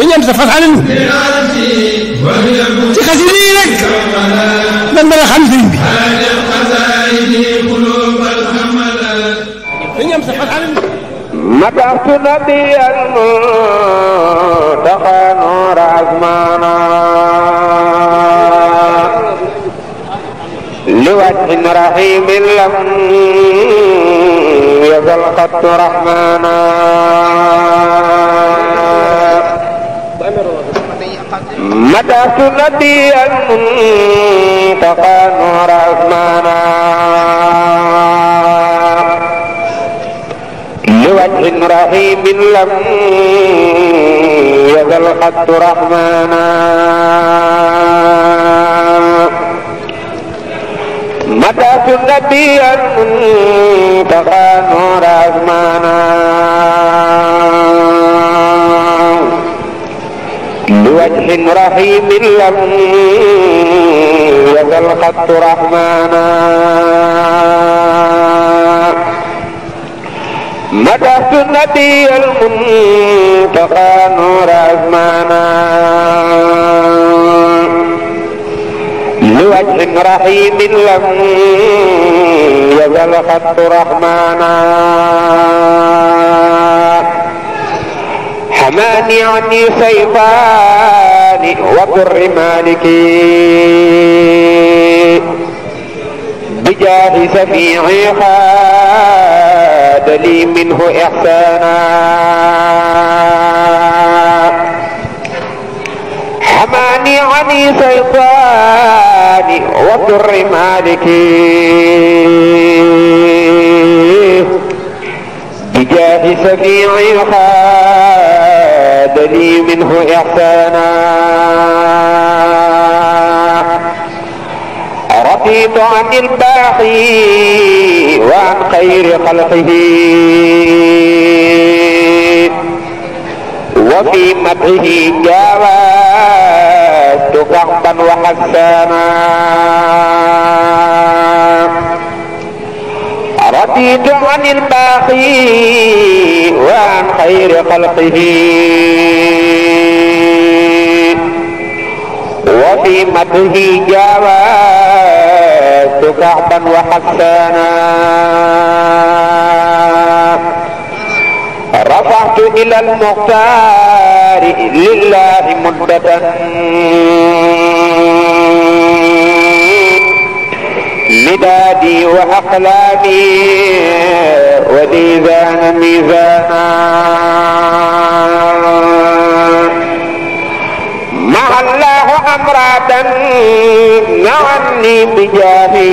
dañu am sa fasal ci xasida yi rek man mën a xam sëriñ bi dañu am sa fasal مدحت نبيا المنتقى نور عزمانا لوجه رحيم لم يزل قط رحمانا مدحت نبيا المنتقى نور عزمانا لوجه رحيم لم يزل قط رحمانا مدحت النبي المنتقى نور أزمانا لوجه رحيم لم يزل قط رحمانا مدحت النبي المنتقى نور أزمانا لوجه رحيم لم يزل خط رحمانا حماني عني سيفاني وضر مالكي بجاه سفيعي خاد لي منه إحسانا حماني عني سيطاني وضر مالكي بجاه سفيعي خاد لي منه إحسانا رضيت عن الباقي وعن خير خلقه وفي مدحه جاوزت كعبا وحسانا رضيت عن الباقي وعن خير خلقه وفي مدحه جاوزت كعبا وحسانا رفعت إلى المختار لله مدة مدادي وأقلامي وليزان ميزانا مع الله أمرادا عني بجاهي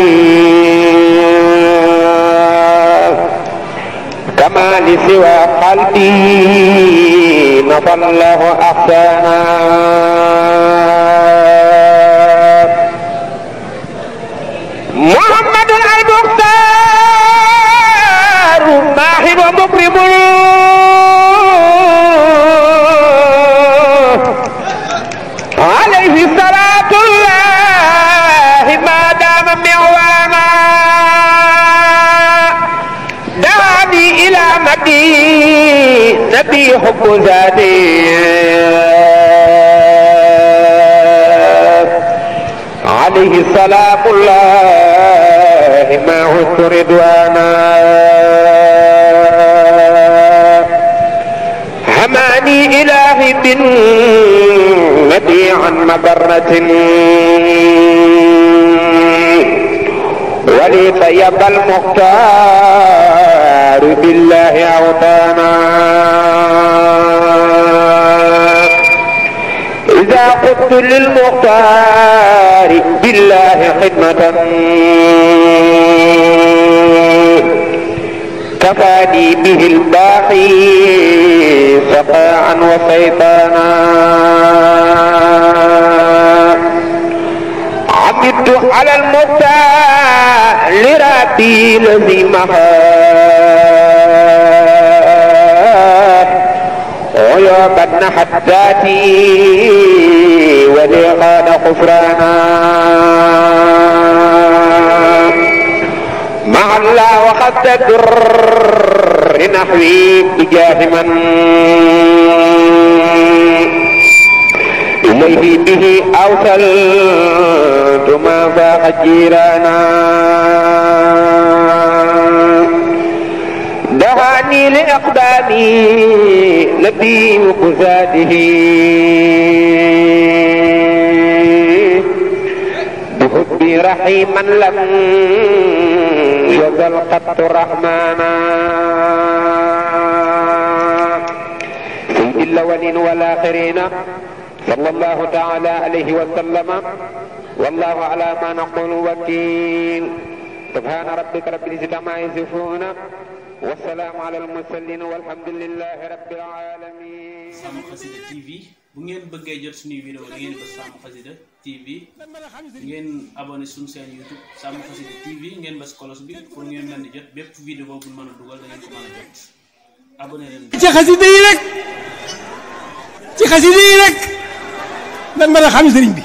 كما لسوى قلبي نفى الله أحسانا محمد المختار ماهر ومكرم عليه صلاة الله ما دام معوانا إلى مدينة حب ذاتي عليه السلام الله ما عدت رضوانا حماني إلهي بالنبي عن مضرة ولي طيب المختار بالله أوطانا إذا قلت للمختار بالله خدمة كفاني به الباقي سقاعا وسيطانا عمدت على المختار لربي الذي محاه عيوبا نحت ذاتي ولي قاد خسرانا مع الله وقد تدر نحوي بجاه من عليه به أوصلت ما فاق جيرانا دهاني لأقدامي نبي وقزاته بحبي رحيما لم يزل قط رحمانا سيد الأولين والآخرين صلى الله تعالى عليه وسلم والله على ما نقول وكيل سبحان ربك رب العزة عما يصفون والسلام على المرسلين والحمد لله رب العالمين. Sama Xassida TV bu ngeen bëggee jot suñuy vidéo da ngeen bës Sama Xassida TV ngeen abonné suñu chaîne YouTube Sama Xassida TV ngeen bës cloche bi pour ngeen mën di jot bépp vidéo bu mën a dugal da ngeen ko mën a jot abonné leen ci xasida yi rek ci xasida yi rek nan mën a xam sëriñ bi